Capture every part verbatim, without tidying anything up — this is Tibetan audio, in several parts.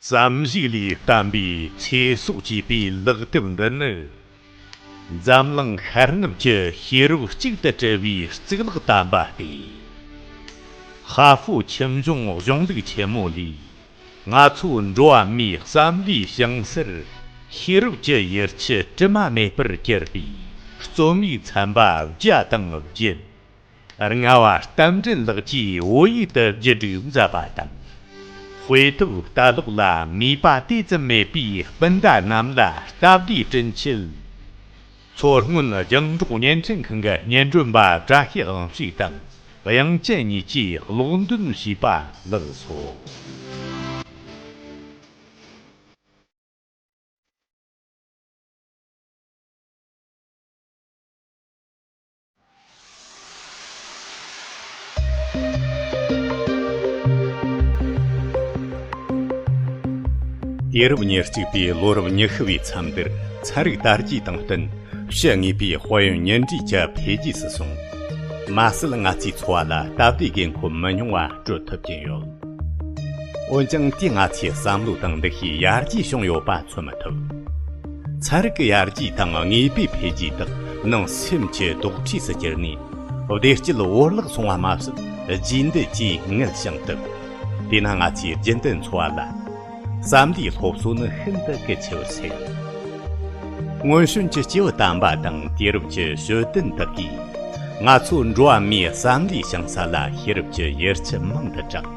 བསམ་གཞིག་ལས་བརྟེན་པའི་ཚེ་སྲོག་ཅེས་པའི་ལེགས་དེབ་འདི་ནི། འཛམ་གླིང་ཤར་ནུབ་ཀྱི་ཤེས་རབ་གཅིག་ཏུ་དྲིལ་བའི་གཙུག་ལག་དམ་པ་སྟེ། ཧྭ་ཧྥུ་ཁྱིམ་སྦྱོང་གཞུང་ལུགས་ཆེན་མོ་ལས། ང་ཚོ་འགྲོ་བ་མིའི་བསམ་བློའི་བྱང་སར་ཤེས་རབ་ཀྱི་ཡུལ་ཆུ་དྲི་མ་མེད་པར་གྱུར་པའི་རྩོམ་ཡིག་ཚན་པ་བརྒྱ་དང་བརྒྱད། རྔ་བ་རྟ་མགྲིན་ལགས་ཀྱིས་བོད་ཡིག་ཏུ་བསྒྱུར་བསྒྲིགས་མཛད་པ་དང་། དཔེ་དེབ་ལྟ་ཀློག་ལ་མོས་པ་དེ་ཙམ་མེད་པའི་སྤུན་ཟླ་རྣམས་ལ་སྟབས་བདེའི་དྲིན་ཆེད། མཚོ་སྔོན་རྒྱང་སྒྲོག་བརྙན་འཕྲིན་ཁང་གི་སྙན་སྒྲོན་པ་བཀྲ་ཤིས་དབང་ཕྱུག་དང་དབྱངས་ཅན་གཉིས་ཀྱིས་ཀློག་འདོན་ཞུས་པ་ལགས་སོ། དུས་རབས་ཉེར་གཅིག་པའི་ལོ་རབས་ཉི་ཤུ་བའི་མཚམས་འདིར་ཚན་རིག་དར་རྒྱས་དང་བསྟུན། ཕྱི་དངོས་པོའི་དཔལ་ཡོན་ཉིན་རེ་བཞིན་འཕེལ་རྒྱས་སུ་སོང་། མ་ཟད་ང་ཚོའི་འཚོ་བ་ལ་སྟབས་བདེའི་དགོས་མཁོ་མི་ཉུང་བ་སྤྲོད་ཐུབ་ཀྱིན་ཡོད། འོན་ཀྱང་དེས་ང་ཚོའི་བསམ་བློ་དང་འདུ་ཤེས་ཡར་རྒྱས་བྱུང་ཡོད་པ་མཚོན་མི་ཐུབ། ཚན་རིག་གི་ཡར་རྒྱས་དང་དངོས་པོའི་འཕེལ་རྒྱས་དག་ནང་སེམས་ཀྱི་རྡོག་ཁྲེས་སུ་གྱུར་ནས། བདེ་སྐྱིད་བོར་བརླག་སོང་བ་མ་ཟད། རྗེས་འདེད་ཀྱིས་ངལ་བྱང་སྟབས། དེས་ན་ང་ཚོའི་རྒྱུན་ལྡན་འཚོ་བ་ལ། བསམ་བློའི་སློབ་གསོ་ནི་ཤིན་ཏུ་གལ་ཆེ་བར་སེམས། སྔོན་བྱོན་གྱི་སྐྱེས་བུ་དམ་པ་དང་དུས་རབས་ཀྱི་དཔྱོད་ལྡན་དག་གིས། ང་ཚོ་འགྲོ་བ་མིའི་བསམ་བློའི་བྱང་ས་ལ་ཤེས་རབ་ཀྱི་ཡུལ་ཆུ་མང་དུ་དྲངས།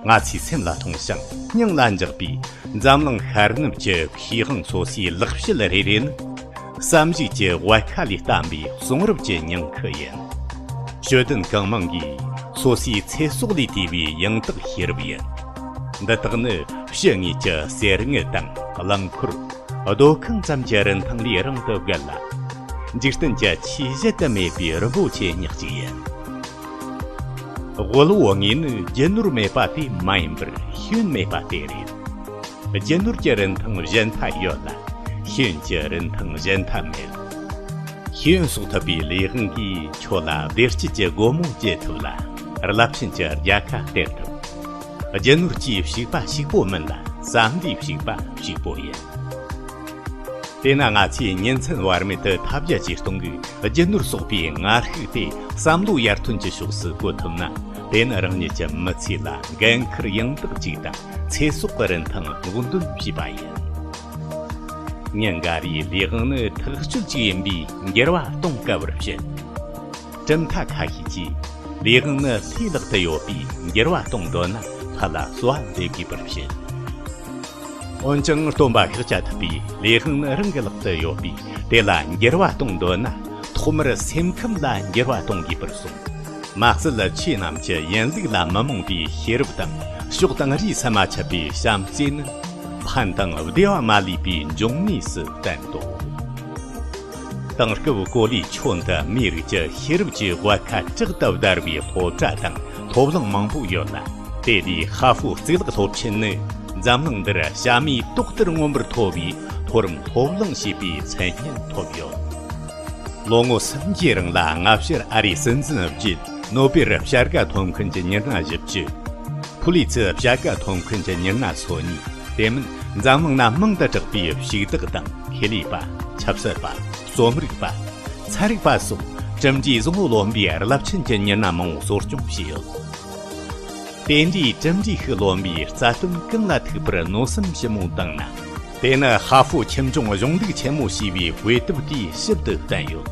ང་ཚོའི་སེམས་ལ་མཐོང་ཞིང་སྙིང་ལ་འཇགས་པའི་འཛམ་གླིང་ཤར་ནུབ་ཀྱི་མཁས་དབང་སོ་སོའི་ལེགས་བཤད་རེ་རེ་ནི། བསམ་གཞིག་གི་བད་ཁ་ལས་བརྟེན་པའི་གསུང་རབ་ཀྱི་ཉིང་ཁུ་ཡིན། དཔྱོད་ལྡན་གང་མང་གིས་སོ་སོའི་ཚེ་སྲོག་ལས་བརྟས་པའི་ཡང་དག་ཤེས་རབ་ཡིན། འདི་དག་ནི་ཕྱི་དངོས་ཀྱི་གསེར་དངུལ་དང་རླངས་འཁོར། སྡོད་ཁང་ཙམ་གྱི་རིན་ཐང་ལས་རིང་དུ་བརྒལ་ལ། འཇིག་རྟེན་གྱི་ཆེས་གཞལ་དུ་མེད་པའི་རིན་པོ་ཆེ་ཉག་གཅིག་ཡིན། དབུལ་བོ་དངོས་ནི་རྒྱུ་ནོར་མེད་པ་དེ་མ་ཡིན་པར་ཤེས་ཡོན་མེད་པ་དེ་རེད། རྒྱུ་ནོར་གྱི་རིན་ཐང་གཞལ་མཐའ་ཡོད་ལ། ཤེས་ཡོན་གྱི་རིན་ཐང་གཞལ་མཐའ་མེད། ཤེས་ཡོན་གསོག་ཐུབ་པའི་ལས་དབང་གིས་ཁྱོད་ལ་བདེ་སྐྱིད་ཀྱི་སྒོ་མོ་འབྱེད་ཐུབ་ལ། རླབས་ཆེན་གྱི་རྒྱལ་ཁ་སྟེར་ཐུབ། རྒྱུ་ནོར་གྱིས་ཕྱུག་པ་ཕྱུག་པོ་མིན་ལ། བསམ་པའི་ཕྱུག་པ་ཕྱུག་པོ་ཡིན། དེས་ན་ང་ཚོས་ཉིན་མཚན་བར་མེད་དུ་ཐབས་བརྒྱ་ཇུས་སྟོང་གིས་རྒྱུ་ནོར་གསོག་པའི་ངར་ཤུགས་དེ་བསམ་བློ་ཡར་ཐོན་གྱི་ཕྱོགས་སུ་བཀོལ་ཐུབ་ན། དེ་ནི་རང་ཉིད་ཀྱི་མི་ཚེ་ལ་འགན་འཁུར་ཡང་དག་ཅིག་དང་ཚེ་སྲོག་གི་རིན་ཐང་སྔོག་འདོན་བྱས་པ་ཡིན། ཉིན་འགའ་རེའི་ལས་དབང་ནི་ཐག་ཆོད་ཅིག་ཡིན་པས་འགྱུར་བ་གཏོང་དཀའ་བར་བཤད། གྲུབ་མཐའ་ཁ་ཤས་ཀྱིས་ལས་དབང་ནི་ལྷའི་ལག་ཏུ་ཡོད་པས་འགྱུར་བ་གཏོང་འདོད་ན་ཕར་ལ་གསོལ་བ་འདེབས་དགོས་པར་བཤད། འོན་ཀྱང་སྟོན་པ་ཤཱཀྱ་ཐུབ་པས་ལས་དབང་ནི་རང་གི་ལག་ཏུ་ཡོད་པས་དེ་ལ་འགྱུར་བ་གཏོང་འདོད་ན་ཐོག་མར་སེམས་ཁམས་ལ་འགྱུར་བ་གཏོང་དགོས་པར་གསུངས། མ་ཟད་ཆོས་རྣམས་ཀྱི་ཡིན་ལུགས་ལ་མི་རྨོངས་པའི་ཤེས་རབ་དང་ཕྱོགས་དང་རིས་སུ་མ་ཆད་པའི་བྱམས་བརྩེ་ནི་ཕན་དང་བདེ་བ་མ་ལུས་པའི་འབྱུང་གནས་སུ་བསྟན་ཏོ། དེང་སྐབས་གོ་ལའི་ཁྱོན་དུ་མིའི་རིགས་ཀྱི་ཤེས་རབ་ཀྱི་བད་ཁ་དྲག་ཏུ་བརྡར་བའི་སློབ་གྲྭ་དང་སློབ་གླིང་མང་པོ་ཡོད་ལ། དེ་ལས་ཧྭ་ཧྥུའུ་གཙུག་ལག་སློབ་ཆེན་ནི་འཛམ་གླིང་འདིར་བྱ་མིའི་ཏོག་ལྟར་མངོན་པར་མཐོ་བའི་མཐོ་རིམ་སློབ་གླིང་ཞེས་པའི་མཚན་སྙན་ཐོབ་ཡོད། ལོ་ངོ་སུམ་ཅུའི་རིང་ལ་སྔ་ཕྱིར་ཨ་རིའི་སྲིད་འཛིན་བརྒྱུད་ནོ་སྦེལ་བྱ་དགའ་ཐོབ་མཁན་གྱི་མྱི་སྣ་བཞི་བཅུ། ཕུ་ལི་ཚི་བྱ་དགའ་ཐོབ་མཁན་གྱི་མྱི་སྣ་སོ་གཉིས། དེ་མིན་འཛམ་གླིང་ན་མང་དུ་གྲགས་པའི་ཕྱུག་བདག་དང་ཁེ་ལས་པ། ཆབ་སྲིད་པ། རྩོམ་རིག་པ། ཚན་རིག་པ་སོགས་གྲུབ་འབྲས་བཟང་བོ་ལོན་པའི་རླབས་ཆེན་གྱི་མྱི་སྣ་མང་བོ་གསོ་སྐྱོང་བྱས་ཡོད། དེ་འདྲའི་གྲུབ་འབྲས་ཤིག་ལོན་པའི་རྩ་དོན་གང་ལ་ཐུག་པར་མནོ་བསམ་ཞིབ་མོ་བཏང་ན། དེ་ནི་ཧྭ་ཧྥུའུ་ཁྱིམ་སྦྱོང་གཞུང་ལུགས་ཆེན་མོ་ཞེས་པའི་དཔེ་དེབ་དེས་ཞིབ་ཏུ་བསྟན་ཡོད།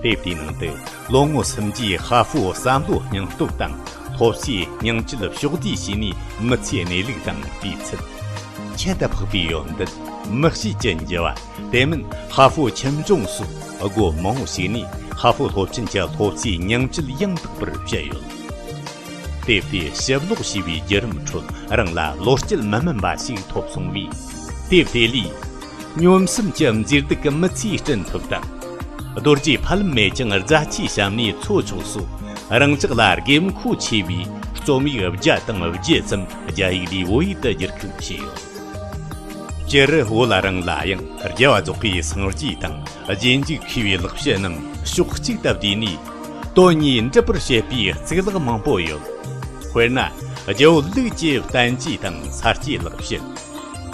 དེབ་དེའི་ནང་དུ་ལོ་ངོ་སུམ་ཅུའི་ཧྭ་ཧྥུའུ་བསམ་བློའི་སྙིང་སྟོབས་དང་སློབ་གསོའི་སྙིང་བཅུད་ཕྱོགས་བསྡུས་བྱས་ནས་མི་ཚེའི་གནས་ལུགས་དང་སྤུས་ཚད། ཁྱད་དུ་འཕགས་པའི་ཡོན་ཏན། མི་གཤིས་ཀྱི་འགྱུར་བ། དེ་མིན་ཧྭ་ཧྥུའུ་ཁྱིམ་སྦྱོང་སོགས་སྒོ་མང་བོ་ཞིག་ནས་ཧྭ་ཧྥུའུ་སློབ་ཆེན་གྱི་སློབ་གསོའི་སྙིང་བཅུད་ཡང་དག་པར་བཤད་ཡོད། དེབ་དེ་ཞིབ་ཀློག་བྱས་པའི་བརྒྱུད་རིམ་ཁྲོད་རང་ལ་བློ་སྐྱེད་མི་སྨིན་པ་ཞིག་ཐོབ་སོང་བས། དེབ་དེ་ལས། སྙོམས་སེམས་ཀྱི་མཛེས་སྡུག་གི་མི་ཚེ་བསྐྲུན་ཐུབ་དང་། རྡོ་རྗེ་ཕ་ལམ་མེད་ཀྱང་རྫ་ཆས་བཤམས་ནས་འཚོ་ཆོག་སོགས་རང་ཅག་ལ་དགོས་མཁོ་ཆེ་བའི་རྩོམ་ཡིག་བརྒྱ་དང་བརྒྱད་ཙམ་རྒྱ་ཡིག་ལས་བོད་ཡིག་ཏུ་བསྒྱུར་བཀོད་བྱས་ཡོད། སྤྱིར་བོད་རང་ལ་ཡང་རྒྱལ་བ་རྫོགས་པའི་སངས་རྒྱས་དང་རྗེས་འཇུག་མཁས་པའི་ལེགས་བཤད་རྣམས་ཕྱོགས་གཅིག་ཏུ་བསྡུས་ནས་དོན་གཉིས་འགྲུབ་པར་བྱེད་པའི་གཙུག་ལག་མང་པོ་ཡོད། དཔེར་ན་ རྒྱལ་པོ་ལུགས་ཀྱི་བསྟན་བཅོས་དང་ས་སྐྱའི་ལེགས་བཤད།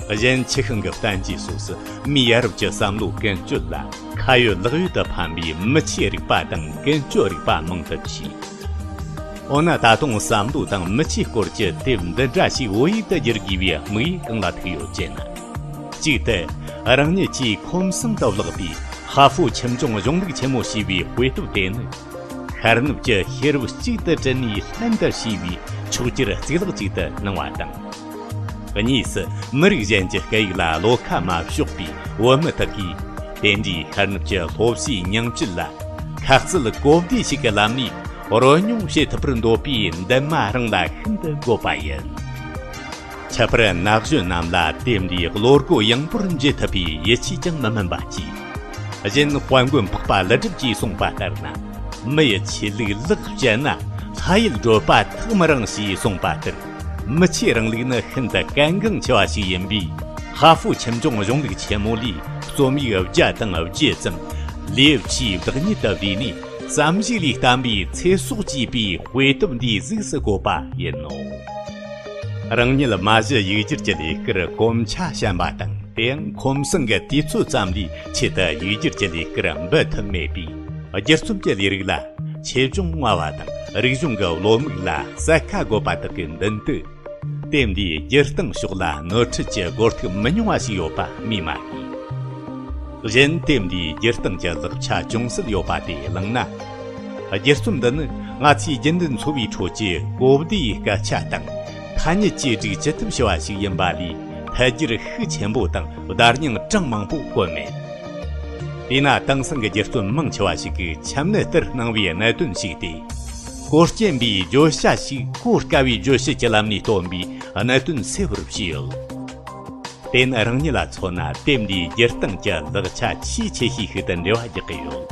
གཞན་ཆོས་ཤིང་གི་བསྟན་བཅོས་སོགས་སུ་མིའི་ཡ་རབས་ཀྱི་བསམ་བློ་ཀུན་སྤྱོད་ལ་ཁ་ཡོད་ལག་ཡོད་དུ་ཕན་པའི་མི་ཆོས་རིག་པ་དང་ཀུན་སྤྱོད་རིག་པ་མང་དུ་མཆིས། འོ་ན་ད་དུང་བསམ་བློ་དང་མི་ཆོས་སྐོར་གྱི་དེབ་འདི་འདྲ་ཞིག་བོད་ཡིག་ཏུ་བསྒྱུར་དགོས་པའི་དམིགས་ཡུལ་གང་ལ་ཐུག་ཡོད་ཅེ་ན། གཅིག་ཏུ། རང་ཉིད་ཀྱིས་ཁོམ་གསུམ་དུ་བརླགས་པའི་ཧྭ་ཧྥུ་ཆོས་འབྱུང་གཞུང་ལུགས་ཆེན་མོ་ཞེས་པའི་དཔེ་དེབ་དེ་ནི། ཤར་ནུབ་ཀྱི་ཤེས་རབ་གཅིག་ཏུ་དྲིལ་ནས་ལྷན་དུ་བྱས་པའི་ཕྱོགས་བསྒྱུར་གཙུག་ལག་ཅིག་ཏུ་སྣང་བ་དང་། གཉིས་སུ། མི་རིགས་གཞན་གྱི་སྐད་ཡིག་ལ་བློ་ཁ་མ་ཕྱོགས་པའི་བོད་མི་དག་གིས། དེ་འདྲའི་ཤར་ནུབ་ཀྱི་སློབ་གསོའི་ཉིང་བཅུད་ལ་ཁ་རྩལ་གོ་བདེ་ཞིག་གི་ལམ་ནས་རོལ་མྱོང་བྱེད་ཐུབ་པར་འདོད་པའི་འདུན་མ་རང་ལ་ཤིན་ཏུ་དགོད་པ་ཡིན། ཁྱད་པར་ན་གཞོན་རྣམས་ལ་དེ་འདྲའི་བློ་སྒོ་ཡངས་པོར་འབྱེད་ཐུབ་པའི་ཡིད་ཆེས་ཀྱང་མི་སྨིན་པ་བཅས། གཞན་དཔལ་མགོན་འཕགས་པ་ཀླུ་སྒྲུབ་ཀྱིས་གསུངས་པ་ལྟར་ན། མི་ཡི་ཆོས་ལུགས་ལེགས་སྤྱད་ན། ལྷ་ཡུལ་བགྲོད་པ་ཐག་མི་རིང་ཞེས་གསུངས་པ་ལྟར། མི་ཆོས་རིང་ལུགས་ནི་ཤིན་ཏུ་གལ་འགངས་ཆེ་བ་ཞིག་ཡིན་པས། ཧྭ་ཧྥུ་ཆོས་འབྱུང་གཞུང་ལུགས་ཆེན་མོ་ལས་རྩོམ་ཡིག་བརྒྱ་དང་བརྒྱད་ཙམ་ལེའུ་བཅུའི་བདག་ཉིད་དུ་བསྡུས་ནས། བསམ་གཞིག་ལས་བརྟེན་པའི་ཚེ་སྲོག་བཅས་པའི་དཔེ་དེབ་འདིའི་གཟུགས་སུ་བཀོད་པ་ཡིན་ནོ། རང་ཉིད་མ་གཞི་ཡིག་སྒྱུར་གྱི་ལས་ཀར་གོམས་ཆ་ཞན་པ་དང་། དེ་ཡང་ཁོམ་གསུམ་གྱི་དུས་ཚོད་ཙམ་ལས་ཆེད་དུ་ཡིག་སྒྱུར་གྱི་ལས་ཀར་འབད་ཐུབ་མེད་པས། བསྒྱུར་རྩོམ་གྱི་ལས་རིགས་ལ་ཆོས་འབྱུང་མངའ་བ་དང་རིག་གཞུང་གི་བློ་མིག་ལ་གསལ་ཁ་དགོད་པ་དག་གི་མདུན་དུ། དེབ་འདིའི་སྒྱུར་སྟངས་ཕྱོགས་ལ་ནོར་འཁྲུལ་གྱི་གོ་རྟོགས་མི་ཉུང་བ་ཞིག་ཡོད་པ་སྨོས་མ་དགོས། གཞན་དེབ་འདིའི་སྒྱུར་སྟངས་ཀྱི་ལེགས་ཆ་ཅུང་ཟད་ཡོད་པ་དེ་བླངས་ན། སྒྱུར་རྩོམ་འདི་ནི་ང་ཚོའི་རྒྱུན་ལྡན་འཚོ་བའི་ཁྲོད་ཀྱི་གོ་བདེའི་སྐད་ཆ་དང་ཐ་སྙད་ཀྱིས་སྒྲིག་ཅི་ཐུབ་ཞུ་བ་ཞིག་ཡིན་པ་ལས། ཐད་སྒྱུར་ཤུགས་ཆེན་པོ་དང་བརྡ་རྙིང་གྲངས་མང་པོ་བཀོད་མེད། དེས་ན་དེང་སང་གི་སྒྱུར་རྩོམ་མང་ཆེ་བ་ཞིག་གིས་ཆམ་ནད་ལྟར་སྣང་བའི་གནད་དོན་ཞིག་སྟེ། གོ་རྐྱེན་པའི་བརྗོད་བྱ་ཞིག་གོ་དཀའ་བའི་བརྗོད་བྱེད་ཀྱི་ལམ་ནས་སྟོན་པའི་གནད་དོན་གསལ་བོར་བྱས་ཡོད། དེ་ནི་རང་ཉིད་ལ་མཚོན་ན་དེབ་འདིའི་སྒྱུར་སྟངས་ཀྱི་ལེགས་ཆ་ཆེས་ཆེ་ཤོས་ཤིག་ཏུ་འགྲེལ་བ་རྒྱག་གི་ཡོད།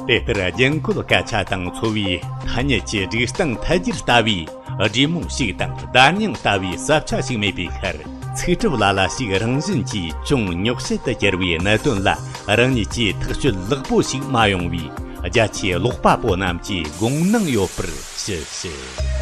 དེ་ལྟར་རྒྱན་བཀོད་སྐད་ཆ་དང་འཚོ་བའི་ཐ་སྙད་ཀྱི་སྒྲིག་སྟངས་ཐད་སྒྱུར་ལྟ་བུའི་སྒྲོས་མོ་ཞིག་དང་བརྡ་རྙིང་ལྟ་བུའི་ས་ཆ་ཞིག་མེད་པའི་ཁར། ཚིག་གྲུབ་ལ་ལ་ཞིག་རང་བཞིན་གྱིས་ཅུང་རྙོག་བཤད་དུ་གྱུར་བའི་གནད་དོན་ལ་རང་ཉིད་ཀྱིས་ཐག་གཅོད་ལེགས་པོ་ཞིག་མ་ཡོང་བས། རྒྱ་ཆེའི་ཀློག་པ་པོ་རྣམས་ཀྱིས་དགོངས་གནང་ཡོད་པར་ཞུ་ཞུ།